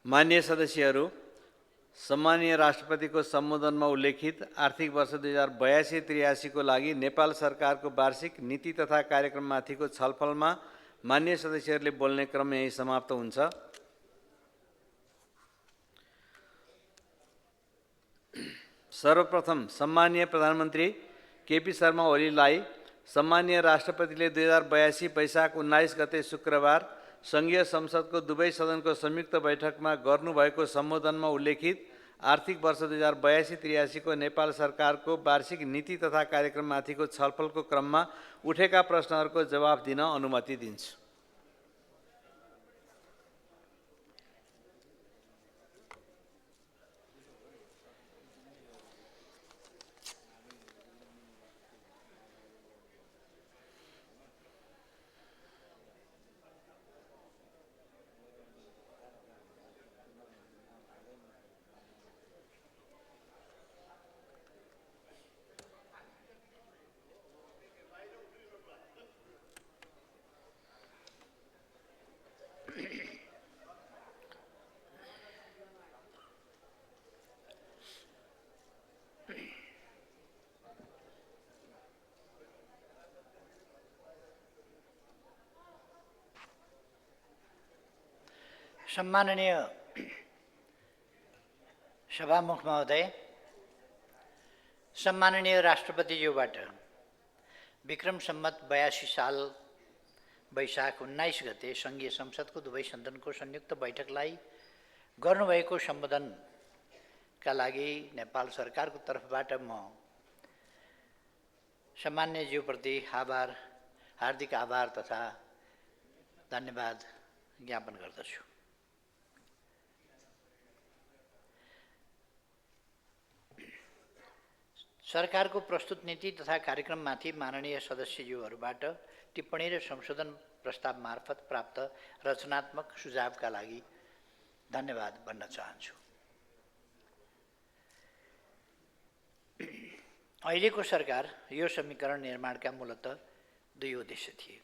माननीय सदस्यहरू, सम्मानीय राष्ट्रपतिको सम्बोधनमा उल्लेखित आर्थिक वर्ष 2082-83 को लागि नेपाल सरकारको वार्षिक नीति तथा कार्यक्रममाथिको छलफलमा माननीय सदस्यहरूले बोल्ने क्रम यही समाप्त हुन्छ। सर्वप्रथम सम्मानीय प्रधानमन्त्री केपी शर्मा ओलीलाई सम्मानीय राष्ट्रपतिले 2082 वैशाख 19 गते शुक्रबार संघीय संसदको दुवै सदनको संयुक्त बैठकमा गर्नुभएको सम्बोधनमा उल्लेखित आर्थिक वर्ष 2082-83 को नेपाल सरकारको वार्षिक नीति तथा कार्यक्रममाथिको छलफलको क्रममा उठेका प्रश्नहरूको जवाफ दिन अनुमति दिन्छु। सम्माननीय सभामुख महोदय, सम्माननीय राष्ट्रपतिज्यूबाट विक्रम सम्मत 82 साल वैशाख 19 गते संघीय संसदको दुवै सदनको संयुक्त बैठकलाई गर्नुभएको सम्बोधनका लागि नेपाल सरकारको तर्फबाट म सम्मान्यज्यूप्रति हार्दिक आभार तथा धन्यवाद ज्ञापन गर्दछु। सरकारको प्रस्तुत नीति तथा कार्यक्रममाथि माननीय सदस्यज्यूहरूबाट टिप्पणी र संशोधन प्रस्ताव मार्फत प्राप्त रचनात्मक सुझावका लागि धन्यवाद भन्न चाहन्छु। अहिलेको सरकार यो समीकरण निर्माणका मूलतः दुई उद्देश्य थिए।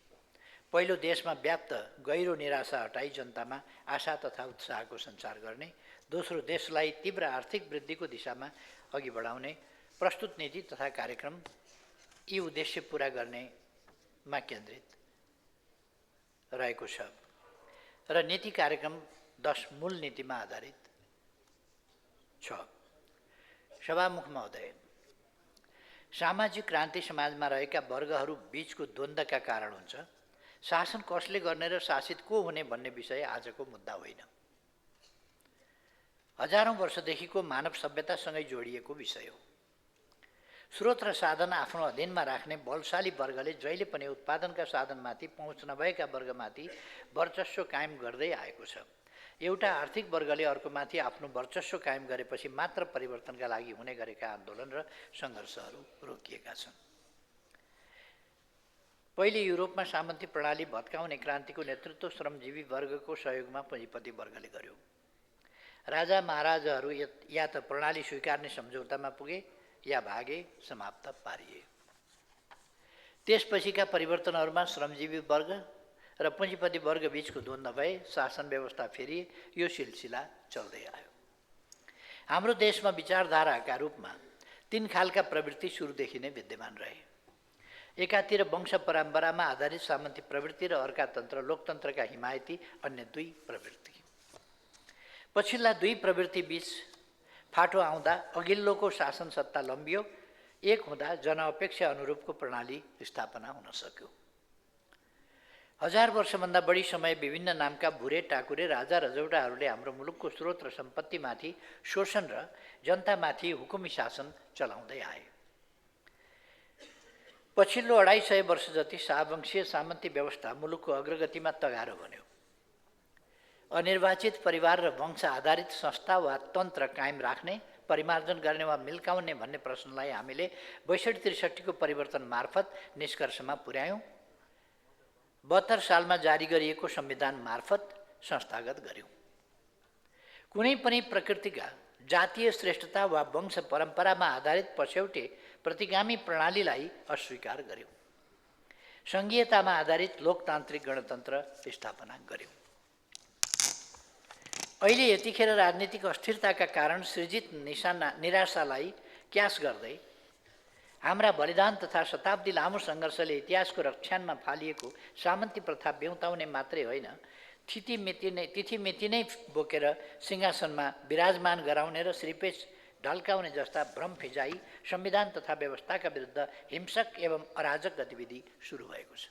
पहिलो, देशमा व्याप्त गहिरो निराशा हटाई जनतामा आशा तथा उत्साहको सञ्चार गर्ने। दोस्रो, देशलाई तीव्र आर्थिक वृद्धिको दिशामा अघि बढाउने। प्रस्तुत नीति तथा कार्यक्रम यी उद्देश्य पूरा गर्नेमा केन्द्रित रहेको छ र नीति कार्यक्रम 10 मूल नीतिमा आधारित छ। सभामुख महोदय, सामाजिक क्रान्ति समाजमा रहेका वर्गहरू बीचको द्वन्द्वका कारण हुन्छ। शासन कसले गर्ने र शासित को हुने भन्ने विषय आजको मुद्दा होइन। हजारौं वर्षदेखिको मानव सभ्यतासँगै जोडिएको विषय हो। स्रोत र साधन आफ्नो अधीनमा राख्ने बलशाली वर्गले जहिले पनि उत्पादनका साधनमाथि पहुँच नभएका वर्गमाथि वर्चस्व कायम गर्दै आएको छ। एउटा आर्थिक वर्गले अर्कोमाथि आफ्नो वर्चस्व कायम गरेपछि मात्र परिवर्तनका लागि हुने गरेका आन्दोलन र सङ्घर्षहरू रोकिएका छन्। पहिले युरोपमा सामन्ती प्रणाली भत्काउने क्रान्तिको नेतृत्व श्रमजीवी वर्गको सहयोगमा पुँजीपति वर्गले गर्यो। राजा महाराजाहरू या त प्रणाली स्वीकार्ने सम्झौतामा पुगे या भागे, समाप्त पारिए। त्यसपछिका परिवर्तनहरूमा श्रमजीवी वर्ग र पुँजीपति वर्ग बीचको द्वन्द्व भए, शासन व्यवस्था फेरिए, यो सिलसिला चल्दै आयो। हाम्रो देशमा विचारधाराका रूपमा 3 खालका प्रवृत्ति सुरुदेखि नै विद्यमान रहे। एकातिर वंश परम्परामा आधारित सामन्ती प्रवृत्ति र अर्कातन्त्र लोकतन्त्रका हिमायती अन्य 2 प्रवृत्ति। पछिल्ला 2 प्रवृत्ति बीच फाटो आउँदा अघिल्लोको शासन सत्ता लम्बियो, एक हुँदा जनअपेक्षा अनुरूपको प्रणाली स्थापना हुन सक्यो। 1000 वर्षभन्दा बढी समय विभिन्न नामका भुरे टाकुरे राजा रजौटाहरूले हाम्रो मुलुकको स्रोत र सम्पत्तिमाथि शोषण र जनतामाथि हुकुमी शासन चलाउँदै आए। पछिल्लो 250 वर्ष जति शाहवंशीय सामन्ती व्यवस्था मुलुकको अग्रगतिमा तगारो बन्यो। अनिर्वाचित परिवार र वंश आधारित संस्था वा तन्त्र कायम राख्ने, परिमार्जन गर्ने वा मिल्काउने भन्ने प्रश्नलाई हामीले 62-63 को परिवर्तन मार्फत निष्कर्षमा पुर्यायौँ। 72 सालमा जारी गरिएको संविधान मार्फत संस्थागत गर्यौँ। कुनै पनि प्रकृतिका जातीय श्रेष्ठता वा वंश परम्परामा आधारित पछौटे प्रतिगामी प्रणालीलाई अस्वीकार गर्यौँ। सङ्घीयतामा आधारित लोकतान्त्रिक गणतन्त्र स्थापना गर्यौँ। अहिले यतिखेर राजनीतिक अस्थिरताका कारण सृजित निराशालाई क्यास गर्दै हाम्रा बलिदान तथा शताब्दी लामो सङ्घर्षले इतिहासको रक्षानमा फालिएको सामन्ती प्रथा बेउताउने मात्रै होइन, तिथिमिति नै बोकेर सिंहासनमा विराजमान गराउने र श्रीपेच ढल्काउने जस्ता भ्रम फिजाई संविधान तथा व्यवस्थाका विरुद्ध हिंसक एवं अराजक गतिविधि सुरु भएको छ।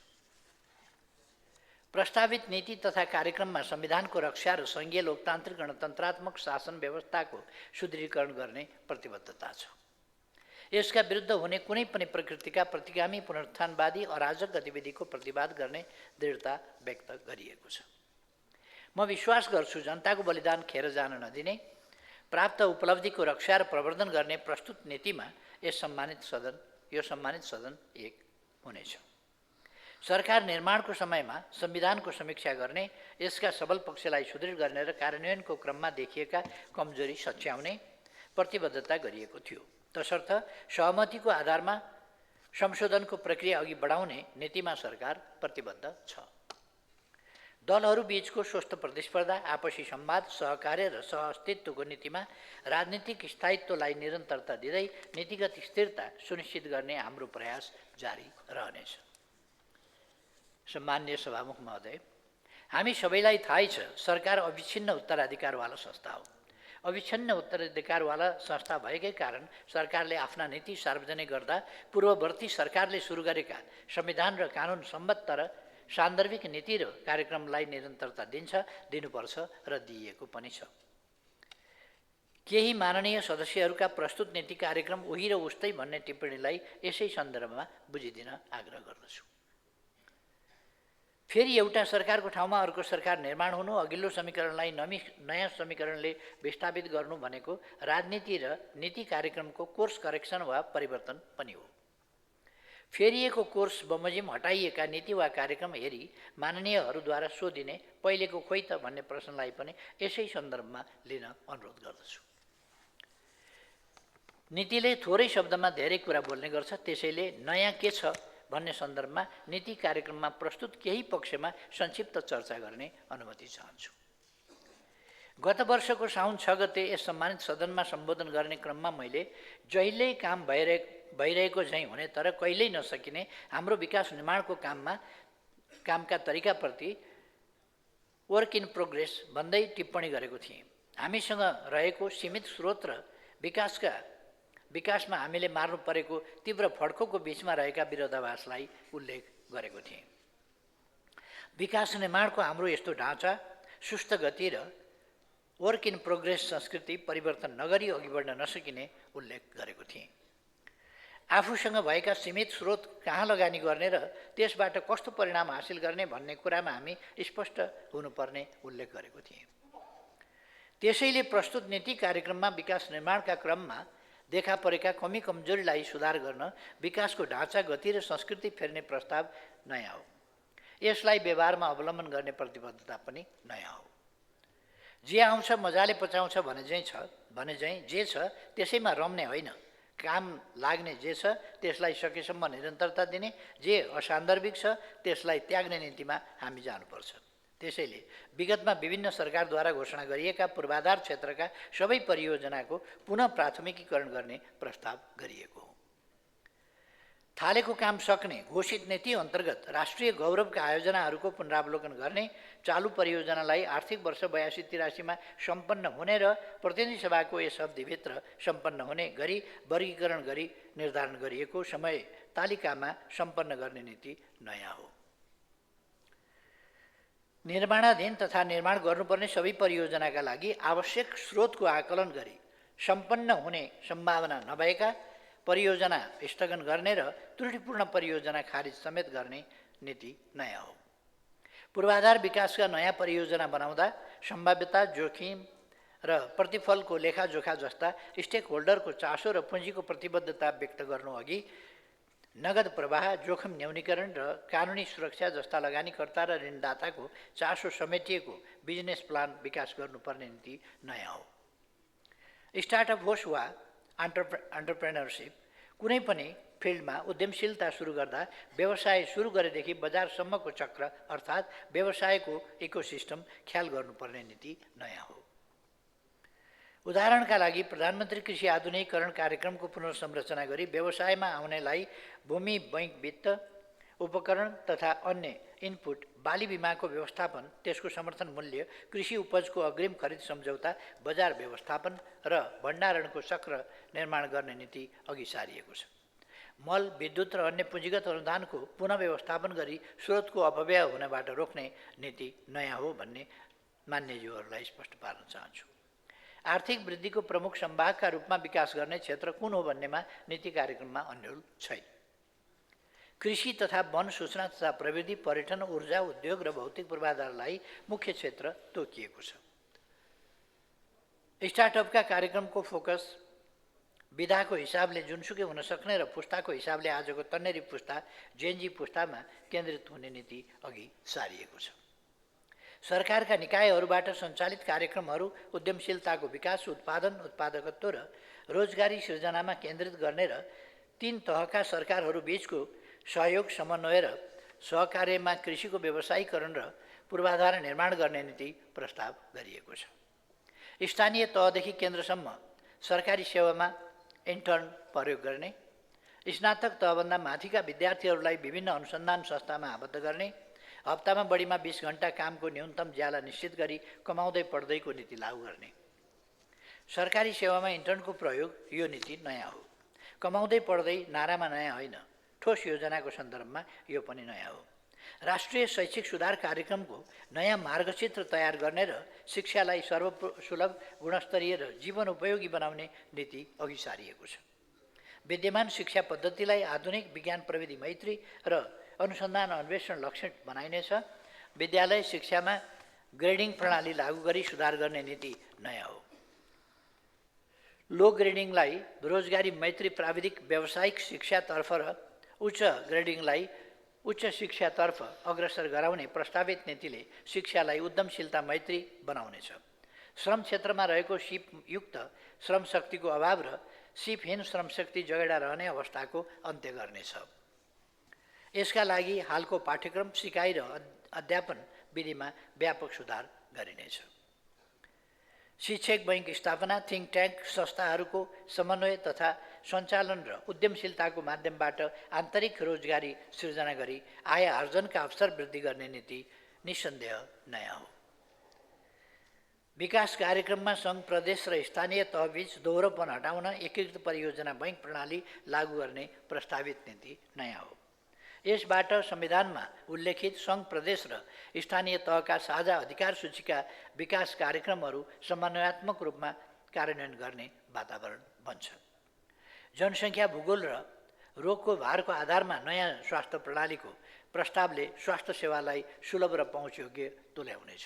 प्रस्तावित नीति तथा कार्यक्रममा संविधानको रक्षा र सङ्घीय लोकतान्त्रिक गणतन्त्रात्मक शासन व्यवस्थाको सुदृढीकरण गर्ने प्रतिबद्धता छ। यसका विरुद्ध हुने कुनै पनि प्रकृतिका प्रतिगामी पुनरुत्थानवादी अराजक गतिविधिको प्रतिवाद गर्ने दृढता व्यक्त गरिएको छ। म विश्वास गर्छु जनताको बलिदान खेर जान नदिने, प्राप्त उपलब्धिको रक्षा र प्रवर्धन गर्ने प्रस्तुत नीतिमा यो सम्मानित सदन एक हुनेछ। सरकार निर्माणको समयमा संविधानको समीक्षा गर्ने, यसका सबल पक्षलाई सुदृढ गर्ने र कार्यान्वयनको क्रममा देखिएका कमजोरी सच्याउने प्रतिबद्धता गरिएको थियो। तसर्थ सहमतिको आधारमा संशोधनको प्रक्रिया अघि बढाउने नीतिमा सरकार प्रतिबद्ध छ। दलहरू बीचको स्वस्थ प्रतिस्पर्धा, आपसी संवाद, सहकार्य र सहअस्तित्वको नीतिमा राजनीतिक स्थायित्वलाई निरन्तरता दिँदै नीतिगत स्थिरता सुनिश्चित गर्ने हाम्रो प्रयास जारी रहनेछ। सम्माननीय सभामुख महोदय, हामी सबैलाई थाहै छ सरकार अविच्छिन्न उत्तराधिकारवाला संस्था हो। अविच्छिन्न उत्तराधिकारवाला संस्था भएकै कारण सरकारले आफ्ना नीति सार्वजनिक गर्दा पूर्ववर्ती सरकारले सुरु गरेका संविधान र कानुन सम्बद्ध र सान्दर्भिक नीति र कार्यक्रमलाई निरन्तरता दिनुपर्छ र दिइएको पनि छ। केही माननीय सदस्यहरूका प्रस्तुत नीति कार्यक्रम उही र उस्तै भन्ने टिप्पणीलाई यसै सन्दर्भमा बुझिदिन आग्रह गर्दछु। फेरि एउटा सरकारको ठाउँमा अर्को सरकार निर्माण हुनु, अघिल्लो समीकरणलाई नयाँ समीकरणले विस्थापित गर्नु भनेको राजनीति र नीति कार्यक्रमको कोर्स करेक्सन वा परिवर्तन पनि हो। फेरिएको कोर्स बमोजिम हटाइएका नीति वा कार्यक्रम हेरी माननीयहरूद्वारा सोधिने पहिलेको खोइ त भन्ने प्रश्नलाई पनि यसै सन्दर्भमा लिन अनुरोध गर्दछु। नीतिले थोरै शब्दमा धेरै कुरा बोल्ने गर्छ, त्यसैले नयाँ के छ भन्ने सन्दर्भमा नीति कार्यक्रममा प्रस्तुत केही पक्षमा संक्षिप्त चर्चा गर्ने अनुमति चाहन्छु। गत वर्षको साउन 6 गते यस सम्मानित सदनमा सम्बोधन गर्ने क्रममा मैले जहिल्यै काम भइरहेको झैँ हुने तर कहिल्यै नसकिने हाम्रो विकास निर्माणको कामका तरिकाप्रति वर्क इन प्रोग्रेस भन्दै टिप्पणी गरेको थिएँ। हामीसँग रहेको सीमित स्रोत र विकासमा हामीले मार्नु परेको तीव्र फड्कोको बीचमा रहेका विरोधाभासलाई उल्लेख गरेको थिएँ। विकास निर्माणको हाम्रो यस्तो ढाँचा, सुस्त गति र वर्क इन प्रोग्रेस संस्कृति परिवर्तन नगरी अघि बढ्न नसकिने उल्लेख गरेको थिएँ। आफूसँग भएका सीमित स्रोत कहाँ लगानी गर्ने र त्यसबाट कस्तो परिणाम हासिल गर्ने भन्ने कुरामा हामी स्पष्ट हुनुपर्ने उल्लेख गरेको थिएँ। त्यसैले प्रस्तुत नीति कार्यक्रममा विकास निर्माणका क्रममा देखा परेका कमी कमजोरीलाई सुधार गर्न विकासको ढाँचा, गति र संस्कृति फेर्ने प्रस्ताव नयाँ हो। यसलाई व्यवहारमा अवलम्बन गर्ने प्रतिबद्धता पनि नयाँ हो। जे आउँछ मजाले पचाउँछ भने जे छ त्यसैमा रम्ने होइन, काम लाग्ने जे छ त्यसलाई सकेसम्म निरन्तरता दिने, जे असान्दर्भिक छ त्यसलाई त्याग्ने नीतिमा हामी जानुपर्छ। त्यसैले विगतमा विभिन्न सरकारद्वारा घोषणा गरिएका पूर्वाधार क्षेत्रका सबै परियोजनाको पुनः प्राथमिकीकरण गर्ने प्रस्ताव गरिएको हो। थालेको काम सक्ने घोषित नीति अन्तर्गत राष्ट्रिय गौरवका आयोजनाहरूको पुनरावलोकन गर्ने, चालु परियोजनालाई आर्थिक वर्ष 82-83मा सम्पन्न हुने र प्रतिनिधि सभाको यस अवधिभित्र सम्पन्न हुने गरी वर्गीकरण गरी निर्धारण गरिएको समय तालिकामा सम्पन्न गर्ने नीति नयाँ हो। निर्माणाधीन तथा निर्माण गर्नुपर्ने सबै परियोजनाका लागि आवश्यक स्रोतको आकलन गरी सम्पन्न हुने सम्भावना नभएका परियोजना स्थगन गर्ने र त्रुटिपूर्ण परियोजना खारिज समेत गर्ने नीति नयाँ हो। पूर्वाधार विकासका नयाँ परियोजना बनाउँदा सम्भाव्यता, जोखिम र प्रतिफलको लेखाजोखा जस्ता स्टेक होल्डरको चासो र पुँजीको प्रतिबद्धता व्यक्त गर्नु अघि नगद प्रवाह, जोखिम न्यूनीकरण र कानुनी सुरक्षा जस्ता लगानीकर्ता र ऋणदाताको चासो समेटिएको बिजनेस प्लान विकास गर्नुपर्ने नीति नयाँ हो। स्टार्टअप होस् वा एन्टरप्रेन्योरसिप, कुनै पनि फिल्डमा उद्यमशीलता सुरु गर्दा व्यवसाय सुरु गरेदेखि बजारसम्मको चक्र अर्थात् व्यवसायको इकोसिस्टम ख्याल गर्नुपर्ने नीति नयाँ हो। उदाहरणका लागि प्रधानमन्त्री कृषि आधुनिकीकरण कार्यक्रमको पुनर्संरचना गरी व्यवसायमा आउनेलाई भूमि बैंक वित्त उपकरण तथा अन्य इनपुट, बाली बिमाको व्यवस्थापन, त्यसको समर्थन मूल्य, कृषि उपजको अग्रिम खरिद सम्झौता, बजार व्यवस्थापन र भण्डारणको चक्र निर्माण गर्ने नीति अघि सारिएको छ। मल, विद्युत र अन्य पुँजीगत अनुदानको पुनः व्यवस्थापन गरी स्रोतको अपव्यय हुनबाट रोक्ने नीति नयाँ हो भन्ने मान्यज्यूहरूलाई स्पष्ट पार्न चाहन्छु। आर्थिक वृद्धिको प्रमुख सम्भागका रूपमा विकास गर्ने क्षेत्र कुन हो भन्नेमा नीति कार्यक्रममा अन्यल छैन। कृषि तथा वन, सूचना तथा प्रविधि, पर्यटन, ऊर्जा, उद्योग र भौतिक पूर्वाधारलाई मुख्य क्षेत्र तोकिएको छ। स्टार्टअपका कार्यक्रमको फोकस विधाको हिसाबले जुनसुकै हुन सक्ने र पुस्ताको हिसाबले आजको तन्नेरी पुस्ता, जेनजी पुस्तामा केन्द्रित हुने नीति अघि सारिएको छ। सरकारका निकायहरूबाट सञ्चालित कार्यक्रमहरू उद्यमशीलताको विकास, उत्पादन, उत्पादकत्व र रोजगारी सृजनामा केन्द्रित गर्ने र 3 तहका सरकारहरू बीचको सहयोग, समन्वय र सहकार्यमा कृषिको व्यवसायीकरण र पूर्वाधार निर्माण गर्ने नीति प्रस्ताव गरिएको छ। स्थानीय तहदेखि केन्द्रसम्म सरकारी सेवामा इन्टर्न प्रयोग गर्ने, स्नातक तहभन्दा माथिका विद्यार्थीहरूलाई विभिन्न अनुसन्धान संस्थामा आबद्ध गर्ने, हप्तामा बढीमा 20 घण्टा कामको न्यूनतम ज्याला निश्चित गरी कमाउँदै पढ्दैको नीति लागू गर्ने। सरकारी सेवामा इन्टर्नको प्रयोग यो नीति नयाँ हो। कमाउँदै पढ्दै नारामा नयाँ होइन, ठोस योजनाको सन्दर्भमा यो पनि नयाँ हो। राष्ट्रिय शैक्षिक सुधार कार्यक्रमको नयाँ मार्गचित्र तयार गर्ने र शिक्षालाई सर्वसुलभ, गुणस्तरीय र जीवन उपयोगी बनाउने नीति अघि सारिएको छ। विद्यमान शिक्षा पद्धतिलाई आधुनिक, विज्ञान प्रविधि मैत्री र अनुसन्धान अन्वेषण लक्षित बनाइनेछ। विद्यालय शिक्षामा ग्रेडिङ प्रणाली लागू गरी सुधार गर्ने नीति नयाँ हो। लो ग्रेडिङलाई रोजगारी मैत्री प्राविधिक व्यावसायिक शिक्षातर्फ र उच्च ग्रेडिङलाई उच्च शिक्षातर्फ अग्रसर गराउने प्रस्तावित नीतिले शिक्षालाई उद्यमशीलता मैत्री बनाउनेछ। श्रम क्षेत्रमा रहेको सिपयुक्त श्रमशक्तिको अभाव र सिपहीन श्रमशक्ति जगेडा रहने अवस्थाको अन्त्य गर्नेछ। यसका लागि हालको पाठ्यक्रम, सिकाइ र अध्यापन विधिमा व्यापक सुधार गरिनेछ। शिक्षक बैंक स्थापना, थिङ्क ट्याङ्क संस्थाहरूको समन्वय तथा सञ्चालन र उद्यमशीलताको माध्यमबाट आन्तरिक रोजगारी सृजना गरी आय आर्जनका अवसर वृद्धि गर्ने नीति निसन्देह नयाँ हो। विकास कार्यक्रममा सङ्घ, प्रदेश र स्थानीय तहबीच दोहोरोपन हटाउन एकीकृत परियोजना बैंक प्रणाली लागू गर्ने प्रस्तावित नीति नयाँ हो। यसबाट संविधानमा उल्लेखित सङ्घ, प्रदेश र स्थानीय तहका साझा अधिकार सूचीका विकास कार्यक्रमहरू समन्वयात्मक रूपमा कार्यान्वयन गर्ने वातावरण बन्छ। जनसङ्ख्या, भूगोल र रोगको भारको आधारमा नयाँ स्वास्थ्य प्रणालीको प्रस्तावले स्वास्थ्य सेवालाई सुलभ र पहुँचयोग्य तुल्याउनेछ।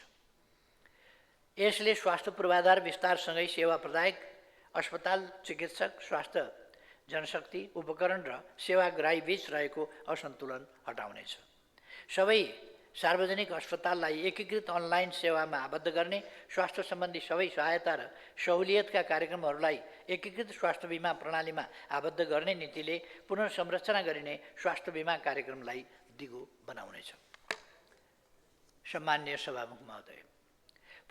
यसले स्वास्थ्य पूर्वाधार विस्तारसँगै सेवा प्रदायक, अस्पताल, चिकित्सक, स्वास्थ्य जनशक्ति, उपकरण र सेवाग्राही बीच रहेको असन्तुलन हटाउनेछ। सबै सार्वजनिक अस्पताललाई एकीकृत अनलाइन सेवामा आबद्ध गर्ने, स्वास्थ्य सम्बन्धी सबै सहायता र सहुलियतका कार्यक्रमहरूलाई एकीकृत स्वास्थ्य बिमा प्रणालीमा आबद्ध गर्ने नीतिले पुनर्संरचना गरिने स्वास्थ्य बिमा कार्यक्रमलाई दिगो बनाउनेछ। सम्माननीय सभामुख महोदय,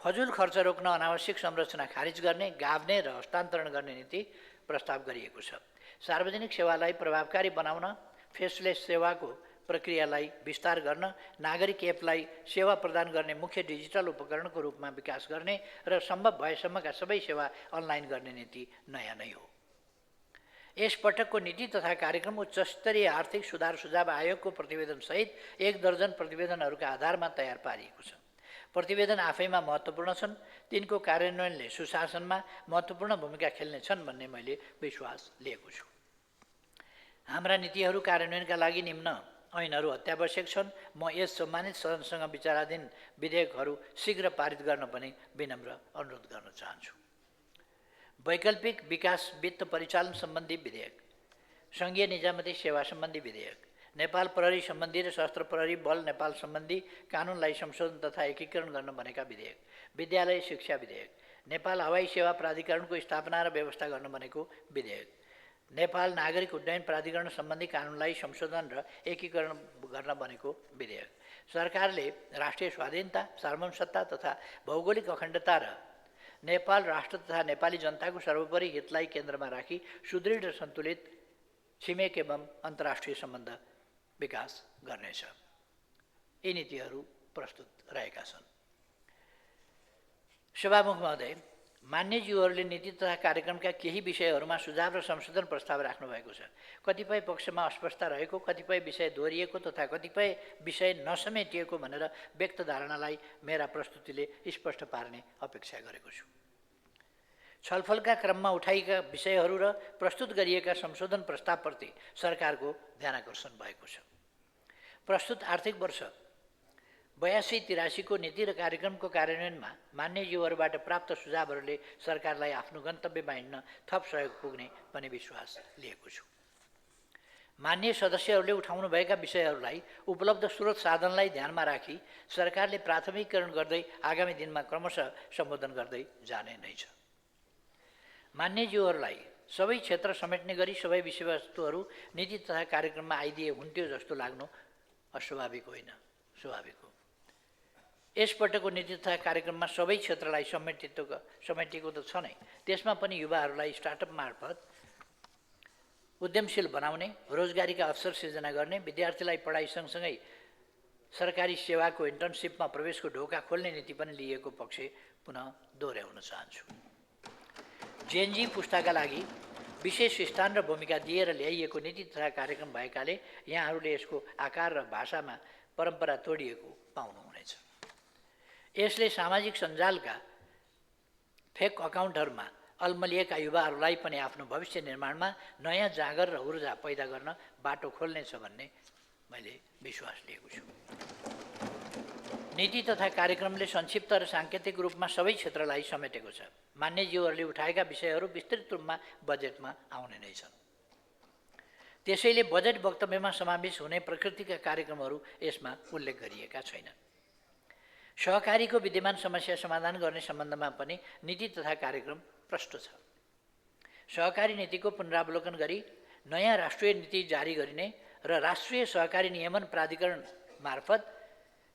फजुल खर्च रोक्न अनावश्यक संरचना खारिज गर्ने, गाभ्ने र हस्तान्तरण गर्ने नीति प्रस्ताव गरिएको छ। सार्वजनिक सेवालाई प्रभावकारी बनाउन फेसलेस सेवाको प्रक्रियालाई विस्तार गर्न, नागरिक एपलाई सेवा प्रदान गर्ने मुख्य डिजिटल उपकरणको रूपमा विकास गर्ने र सम्भव भएसम्मका सबै सेवा अनलाइन गर्ने नीति नयाँ नै हो। यस पटकको नीति तथा कार्यक्रम उच्चस्तरीय आर्थिक सुधार सुझाव आयोगको प्रतिवेदनसहित 1 दर्जन प्रतिवेदनहरूका आधारमा तयार पारिएको छ। प्रतिवेदन आफैमा महत्त्वपूर्ण छन्, तिनको कार्यान्वयनले सुशासनमा महत्त्वपूर्ण भूमिका खेल्नेछन् भन्ने मैले विश्वास लिएको छु। हाम्रा नीतिहरू कार्यान्वयनका लागि निम्न ऐनहरू अत्यावश्यक छन्। म यस सम्मानित सदनसँग विचाराधीन विधेयकहरू शीघ्र पारित गर्न पनि विनम्र अनुरोध गर्न चाहन्छु। वैकल्पिक विकास वित्त परिचालन सम्बन्धी विधेयक, सङ्घीय निजामती सेवा सम्बन्धी विधेयक, नेपाल प्रहरी सम्बन्धी र सशस्त्र प्रहरी बल नेपाल सम्बन्धी कानुनलाई संशोधन तथा एकीकरण गर्न बनेका विधेयक, विद्यालय शिक्षा विधेयक, नेपाल हवाई सेवा प्राधिकरणको स्थापना र व्यवस्था गर्न बनेको विधेयक, नेपाल नागरिक उड्डयन प्राधिकरण सम्बन्धी कानुनलाई संशोधन र एकीकरण गर्न बनेको विधेयक, सरकारले राष्ट्रिय स्वाधीनता, सार्वभौमसत्ता तथा भौगोलिक अखण्डता र नेपाल राष्ट्र तथा नेपाली जनताको सर्वोपरि हितलाई केन्द्रमा राखी सुदृढ र सन्तुलित छिमेक एवं अन्तर्राष्ट्रिय सम्बन्ध विकास गर्नेछ। यी नीतिहरू प्रस्तुत रहेका छन्। सभामुख महोदय, मान्यज्यूहरूले नीति तथा कार्यक्रमका केही विषयहरूमा सुझाव र संशोधन प्रस्ताव राख्नु भएको छ। कतिपय पक्षमा अस्पष्टता रहेको, कतिपय विषय दोहोरिएको तथा कतिपय विषय नसमेटिएको भनेर व्यक्त धारणालाई मेरा प्रस्तुतिले स्पष्ट पार्ने अपेक्षा गरेको छु। छलफलका क्रममा उठाइएका विषयहरू र प्रस्तुत गरिएका संशोधन प्रस्तावप्रति सरकारको ध्यानाकर्षण भएको छ। प्रस्तुत आर्थिक वर्ष 82-83 को नीति र कार्यक्रमको कार्यान्वयनमा मान्यज्यूहरूबाट प्राप्त सुझावहरूले सरकारलाई आफ्नो गन्तव्यमा हिँड्न थप सहयोग पुग्ने पनि विश्वास लिएको छु। मान्य सदस्यहरूले उठाउनुभएका विषयहरूलाई उपलब्ध स्रोत साधनलाई ध्यानमा राखी सरकारले प्राथमिकीकरण गर्दै आगामी दिनमा क्रमशः सम्बोधन गर्दै जाने नै छ। मान्यज्यूहरूलाई सबै क्षेत्र समेट्ने गरी सबै विषयवस्तुहरू नीति तथा कार्यक्रममा आइदिए हुन्थ्यो जस्तो लाग्नु अस्वाभाविक होइन, स्वाभाविक हो। यसपटकको नीति तथा कार्यक्रममा सबै क्षेत्रलाई समेटिएको त छ नै, त्यसमा पनि युवाहरूलाई स्टार्टअप मार्फत उद्यमशील बनाउने, रोजगारीका अवसर सिर्जना गर्ने, विद्यार्थीलाई पढाइ सँगसँगै सरकारी सेवाको इन्टर्नसिपमा प्रवेशको ढोका खोल्ने नीति पनि लिएको पक्ष पुनः दोहोऱ्याउन चाहन्छु। जेएनजी पुस्ताका लागि विशेष स्थान र भूमिका दिएर ल्याइएको नीति तथा कार्यक्रम भएकाले यहाँहरूले यसको आकार र भाषामा परम्परा तोडिएको पाउनुहुनेछ। यसले सामाजिक सञ्जालका फेक अकाउन्टहरूमा अल्मलिएका युवाहरूलाई पनि आफ्नो भविष्य निर्माणमा नयाँ जाँगर र ऊर्जा पैदा गर्न बाटो खोल्नेछ भन्ने मैले विश्वास लिएको छु। नीति तथा कार्यक्रमले संक्षिप्त र साङ्केतिक रूपमा सबै क्षेत्रलाई समेटेको छ। मान्यज्यूहरूले उठाएका विषयहरू विस्तृत रूपमा बजेटमा आउने नै छन्। त्यसैले बजेट वक्तव्यमा समावेश हुने प्रकृतिका कार्यक्रमहरू यसमा उल्लेख गरिएका छैनन्। सहकारीको विद्यमान समस्या समाधान गर्ने सम्बन्धमा पनि नीति तथा कार्यक्रम प्रष्ट छ। सहकारी नीतिको पुनरावलोकन गरी नयाँ राष्ट्रिय नीति जारी गरिने र राष्ट्रिय सहकारी नियमन प्राधिकरण मार्फत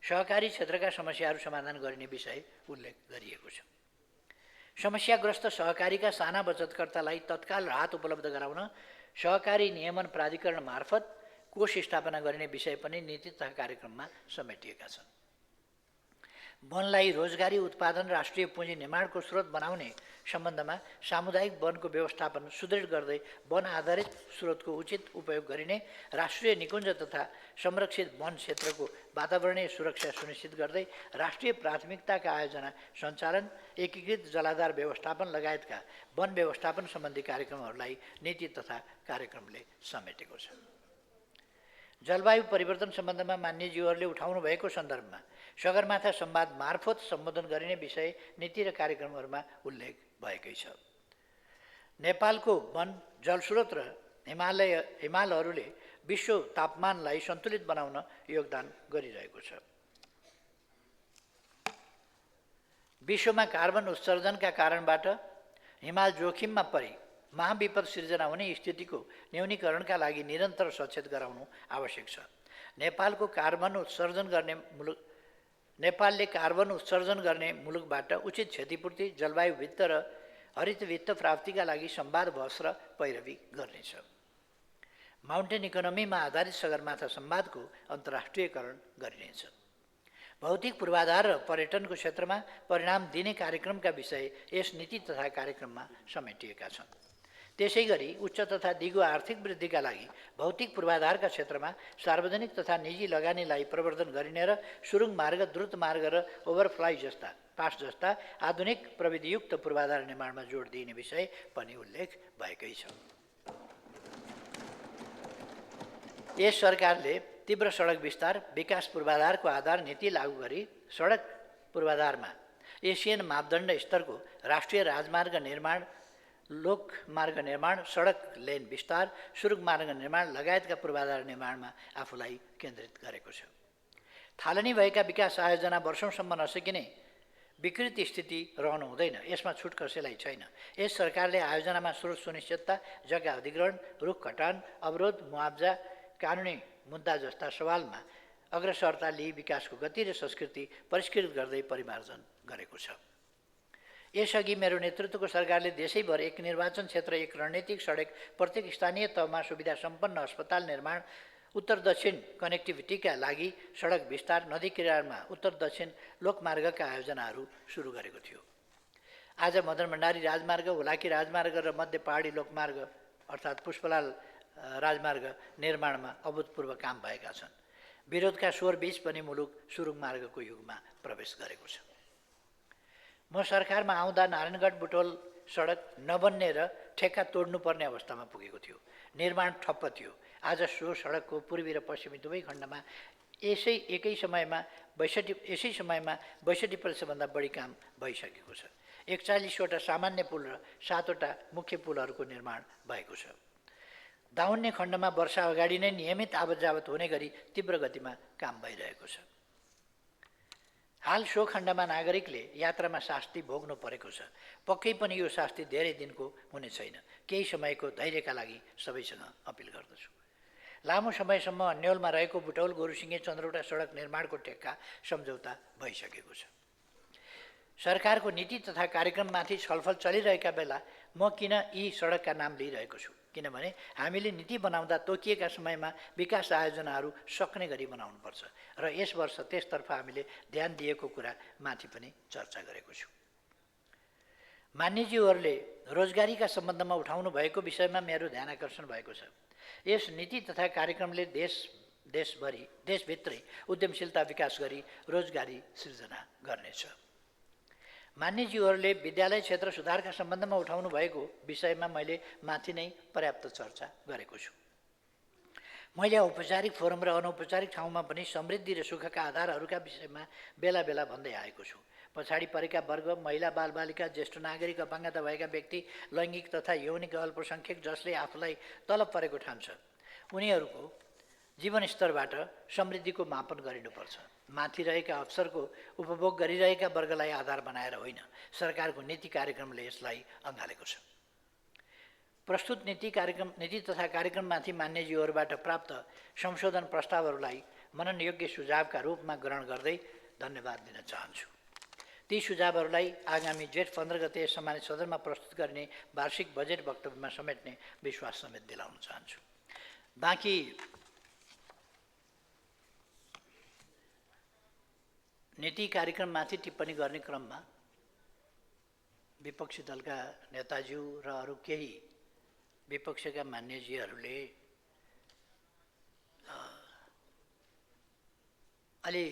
सहकारी क्षेत्रका समस्याहरू समाधान गरिने विषय उल्लेख गरिएको छ। समस्याग्रस्त सहकारीका साना बचतकर्तालाई तत्काल राहत उपलब्ध गराउन सहकारी नियमन प्राधिकरण मार्फत कोष स्थापना गरिने विषय पनि नीति तथा कार्यक्रममा समेटिएका छन्। वनलाई रोजगारी उत्पादन राष्ट्रिय पुँजी निर्माणको स्रोत बनाउने सम्बन्धमा सामुदायिक वनको व्यवस्थापन सुदृढ गर्दै वन आधारित स्रोतको उचित उपयोग गरिने, राष्ट्रिय निकुञ्ज तथा संरक्षित वन क्षेत्रको वातावरणीय सुरक्षा सुनिश्चित गर्दै राष्ट्रिय प्राथमिकताका आयोजना सञ्चालन, एकीकृत जलाधार व्यवस्थापन लगायतका वन व्यवस्थापन सम्बन्धी कार्यक्रमहरूलाई नीति तथा कार्यक्रमले समेटेको छ। जलवायु परिवर्तन सम्बन्धमा मान्यज्यूहरूले उठाउनु भएको सन्दर्भमा सगरमाथा संवाद मार्फत सम्बोधन गरिने विषय नीति र कार्यक्रमहरूमा उल्लेख भएकै छ। नेपालको वन, जलस्रोत र हिमालहरूले विश्व तापमानलाई सन्तुलित बनाउन योगदान गरिरहेको छ। विश्वमा कार्बन उत्सर्जनका कारणबाट हिमाल जोखिममा परि महाविपद सिर्जना हुने स्थितिको न्यूनीकरणका लागि निरन्तर सचेत गराउनु आवश्यक छ। नेपालले कार्बन उत्सर्जन गर्ने मुलुकबाट उचित क्षतिपूर्ति, जलवायु वित्त र हरित वित्त प्राप्तिका लागि संवाद बहस र पैरवी गर्नेछ। माउन्टेन इकोनोमीमा आधारित सगरमाथा संवादको अन्तर्राष्ट्रियकरण गरिनेछ। भौतिक पूर्वाधार र पर्यटनको क्षेत्रमा परिणाम दिने कार्यक्रमका विषय यस नीति तथा कार्यक्रममा समेटिएका छन्। त्यसै गरी उच्च तथा दिगो आर्थिक वृद्धिका लागि भौतिक पूर्वाधारका क्षेत्रमा सार्वजनिक तथा निजी लगानीलाई प्रवर्धन गरिने र सुरुङ मार्ग, द्रुत मार्ग र ओभरफ्लाई पास जस्ता आधुनिक प्रविधियुक्त पूर्वाधार निर्माणमा जोड दिइने विषय पनि उल्लेख भएकै छ। यस सरकारले तीव्र सडक विस्तार, विकास पूर्वाधारको आधार नीति लागू गरी सडक पूर्वाधारमा एसियन मापदण्ड स्तरको राष्ट्रिय राजमार्ग निर्माण, लोकमार्ग निर्माण, सडक लेन विस्तार, सुरुङ मार्ग निर्माण लगायतका पूर्वाधार निर्माणमा आफूलाई केन्द्रित गरेको छ। थालनी भएका विकास आयोजना वर्षौँसम्म नसकिने विकृत स्थिति रहनु हुँदैन, यसमा छुट कसैलाई छैन। यस सरकारले आयोजनामा स्रोत सुनिश्चितता, जग्गा अधिग्रहण, रुख कटान, अवरोध, मुआब्जा, कानुनी मुद्दा जस्ता सवालमा अग्रसरता लिई विकासको गति र संस्कृति परिष्कृत गर्दै परिमार्जन गरेको छ। यसअघि मेरो नेतृत्वको सरकारले देशैभर एक निर्वाचन क्षेत्र, एक रणनीतिक सडक, प्रत्येक स्थानीय तहमा सुविधा सम्पन्न अस्पताल निर्माण, उत्तर दक्षिण कनेक्टिभिटीका लागि सडक विस्तार, नदी किनारमा उत्तर दक्षिण लोकमार्गका आयोजनाहरू सुरु गरेको थियो। आज मदन भण्डारी राजमार्ग, हुलाकी राजमार्ग र मध्य पहाडी लोकमार्ग अर्थात् पुष्पलाल राजमार्ग निर्माणमा अभूतपूर्व काम भएका छन्। विरोधका स्वर बीच पनि मुलुक सुरुङ मार्गको युगमा प्रवेश गरेको छ। म सरकारमा आउँदा नारायणगढ बुटोल सडक नबन्ने र ठेक्का तोड्नुपर्ने अवस्थामा पुगेको थियो। निर्माण ठप्प थियो। आज सो सडकको पूर्वी र पश्चिमी दुवै खण्डमा यसै समयमा 62% बढी काम भइसकेको छ। 41वटा सामान्य पुल र 7वटा मुख्य पुलहरूको निर्माण भएको छ। दाउन्ने खण्डमा वर्षा अगाडि नै नियमित आवतजावत हुने गरी तीव्र गतिमा काम भइरहेको छ। हाल सो खण्डमा नागरिकले यात्रामा शास्ति भोग्नु परेको छ। पक्कै पनि यो शास्ति धेरै दिनको हुने छैन। केही समयको धैर्यका लागि सबैसँग अपिल गर्दछु। लामो समयसम्म अन्यलमा रहेको बुटौल गोरुसिङे चन्द्रौटा सडक निर्माणको टेक्का सम्झौता भइसकेको छ। सरकारको नीति तथा कार्यक्रममाथि छलफल चलिरहेका बेला म किन यी सडकका नाम लिइरहेको छु? किनभने हामीले नीति बनाउँदा तोकिएका समयमा विकास आयोजनाहरू सक्ने गरी बनाउनुपर्छ र यस वर्ष त्यसतर्फ हामीले ध्यान दिएको कुरा माथि पनि चर्चा गरेको छु। मान्यज्यूहरूले रोजगारीका सम्बन्धमा उठाउनु भएको विषयमा मेरो ध्यान आकर्षण भएको छ। यस नीति तथा कार्यक्रमले देशभित्रै उद्यमशीलता विकास गरी रोजगारी सृजना गर्नेछ। मान्यज्यूहरूले विद्यालय क्षेत्र सुधारका सम्बन्धमा उठाउनु भएको विषयमा मैले माथि नै पर्याप्त चर्चा गरेको छु। मैले औपचारिक फोरम र अनौपचारिक ठाउँमा पनि समृद्धि र सुखका आधारहरूका विषयमा बेला बेला भन्दै आएको छु। पछाडि परेका वर्ग, महिला, बालबालिका, ज्येष्ठ नागरिक, अपाङ्गता भएका व्यक्ति, लैङ्गिक तथा यौनिक अल्पसङ्ख्यक जसले आफूलाई तलब परेको ठान्छ, उनीहरूको जीवनस्तरबाट समृद्धिको मापन गरिनुपर्छ। माथि रहेका अवसरको उपभोग गरिरहेका वर्गलाई आधार बनाएर होइन, सरकारको नीति कार्यक्रमले यसलाई अँगालेको छ। प्रस्तुत नीति तथा कार्यक्रममाथि मान्यज्यूहरूबाट प्राप्त संशोधन प्रस्तावहरूलाई मननयोग्य सुझावका रूपमा ग्रहण गर्दै धन्यवाद दिन चाहन्छु। ती सुझावहरूलाई आगामी जेठ 15 गते सम्मानित सदनमा प्रस्तुत गर्ने वार्षिक बजेट वक्तव्यमा समेट्ने विश्वास समेत दिलाउन चाहन्छु। बाँकी नीति कार्यक्रममाथि टिप्पणी गर्ने क्रममा विपक्षी दलका नेताज्यू र अरू केही विपक्षका मान्यज्यूहरूले अलि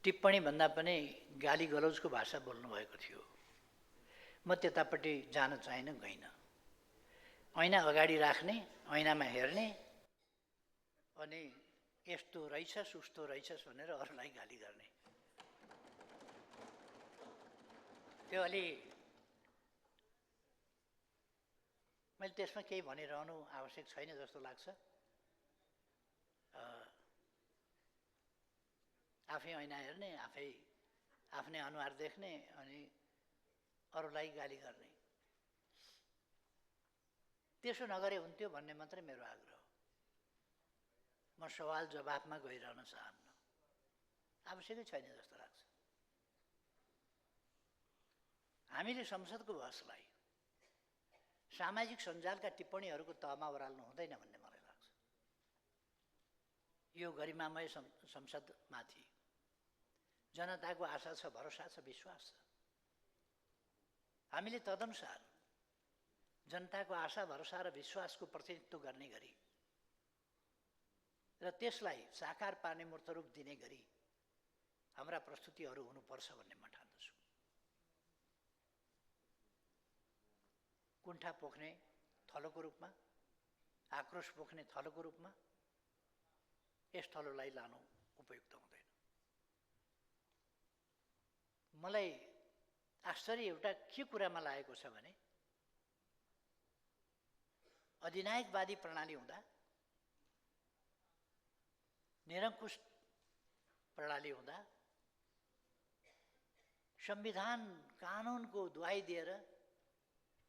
टिप्पणी भन्दा पनि गाली गलौजको भाषा बोल्नुभएको थियो। म त्यतापट्टि जान चाहिनँ, गइनँ। ऐना अगाडि राख्ने, ऐनामा हेर्ने अनि यस्तो रहेछस् उस्तो रहेछस् भनेर अरूलाई गाली गर्ने, त्यो अलि मैले त्यसमा केही भनिरहनु आवश्यक छैन जस्तो लाग्छ। आफै ऐना हेर्ने, आफ्नै अनुहार देख्ने अनि अरूलाई गाली गर्ने, त्यसो नगरे हुन्थ्यो भन्ने मात्रै मेरो आग्रह। म सवाल जवाफमा गइरहन चाहन्न, आवश्यकै छैन जस्तो लाग्छ। हामीले संसदको बहसलाई सामाजिक सञ्जालका टिप्पणीहरूको तहमा ओह्राल्नु हुँदैन भन्ने मलाई लाग्छ। यो गरिमामय संसदमाथि जनताको आशा छ, भरोसा छ, विश्वास छ। हामीले तदनुसार जनताको आशा, भरोसा र विश्वासको प्रतिनिधित्व गर्ने गरी र त्यसलाई साकार पार्ने मूर्त रूप दिने गरी हाम्रा प्रस्तुतिहरू हुनुपर्छ भन्ने म ठान्दछु। कुण्ठा पोख्ने थलोको रूपमा, आक्रोश पोख्ने थलोको रूपमा यस थलोलाई लानु उपयुक्त हुँदैन। मलाई आश्चर्य एउटा के कुरामा लागेको छ भने अधिनायकवादी प्रणाली हुँदा, निरङ्कुश प्रणाली हुँदा संविधान कानुनको दुहाई दिएर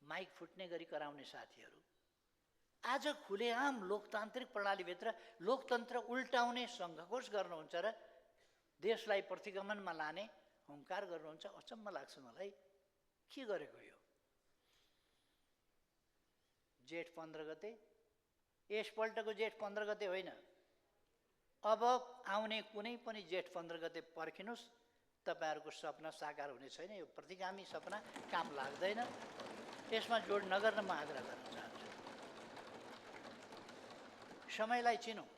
माइक फुट्ने गरी कराउने साथीहरू आज खुलेआम लोकतान्त्रिक प्रणालीभित्र लोकतन्त्र उल्टाउने सङ्घर्ष गर्नुहुन्छ र देशलाई प्रतिगमनमा लाने हुङ्कार गर्नुहुन्छ, अचम्म लाग्छ मलाई। के गरेको यो? जेठ 15 गते, यसपल्टको जेठ 15 गते होइन, अब आउने कुनै पनि जेठ 15 गते पर्खिनुहोस्, तपाईँहरूको सपना साकार हुने छैन। यो प्रतिगामी सपना काम लाग्दैन। यसमा जोड नगर्न म आग्रह गर्न चाहन्छु। समयलाई चिनौँ,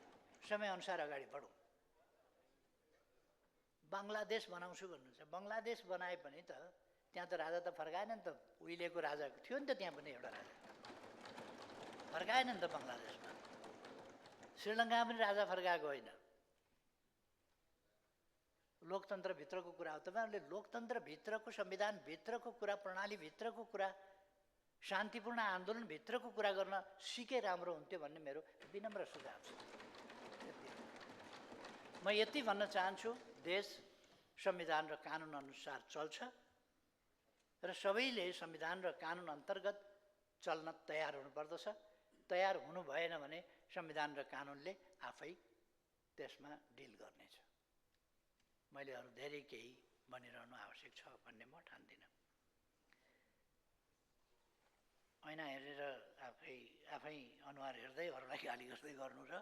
समयअनुसार अगाडि बढौँ। बङ्गलादेश बनाउँछु भन्नुहुन्छ, बङ्गलादेश बनाए पनि त त्यहाँ त राजा त फर्काएन नि त। उहिलेको राजा थियो नि त, त्यहाँ पनि एउटा राजा फर्काएन नि त बङ्गलादेशमा। श्रीलङ्कामा पनि राजा फर्काएको होइन। लोकतन्त्रभित्रको कुरा हो। तपाईँहरूले लोकतन्त्रभित्रको, संविधानभित्रको कुरा, प्रणालीभित्रको कुरा, शान्तिपूर्ण आन्दोलनभित्रको कुरा गर्न सिके राम्रो हुन्थ्यो भन्ने मेरो विनम्र सुझाव छ। म यति भन्न चाहन्छु, देश संविधान र कानुन अनुसार चल्छ र सबैले संविधान र कानुन अन्तर्गत चल्न तयार हुनुपर्दछ। तयार हुनु भएन भने संविधान र कानुनले आफै त्यसमा डिल गर्नेछ। मैले अरू धेरै केही भनिरहनु आवश्यक छ भन्ने म ठान्दिनँ। ऐना हेरेर आफै अनुहार हेर्दै अरूलाई गाली गर्दै गर्नु र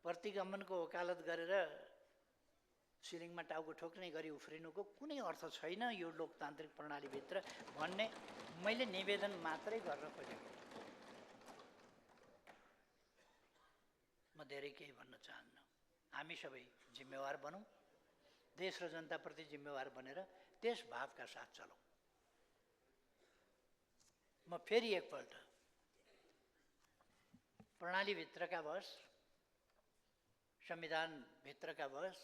प्रतिगमनको वकालत गरेर सिलिङमा टाउको ठोक्ने गरी उफ्रिनुको कुनै अर्थ छैन यो लोकतान्त्रिक प्रणालीभित्र भन्ने मैले निवेदन मात्रै गर्न खोजेको। म धेरै केही भन्न चाहन्न। हामी सबै जिम्मेवार बनौँ, देश र जनताप्रति जिम्मेवार बनेर त्यस भावका साथ चलौँ। म फेरि एकपल्ट प्रणालीभित्रका बस, संविधानभित्रका बस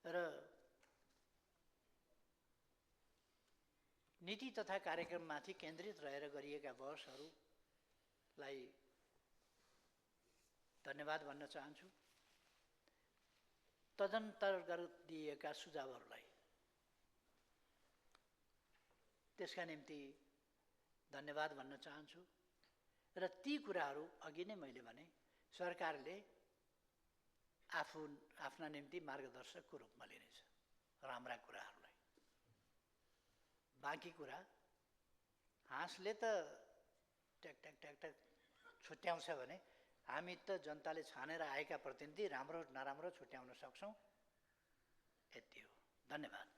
र नीति तथा कार्यक्रममाथि केन्द्रित रहेर गरिएका बहसहरूलाई धन्यवाद भन्न चाहन्छु। तदन्तर्गत दिएका सुझावहरूलाई त्यसका निम्ति धन्यवाद भन्न चाहन्छु। र ती कुराहरू अघि नै मैले भने सरकारले आफ्ना निम्ति मार्गदर्शकको रूपमा लिनेछ, राम्रा कुराहरूलाई। बाँकी कुरा हाँसले त ट्याक ट्याक ट्याक ट्याक छुट्याउँछ भने हामी त जनताले छानेर आएका प्रतिनिधि राम्रो नराम्रो छुट्याउन सक्छौँ। यति हो। धन्यवाद।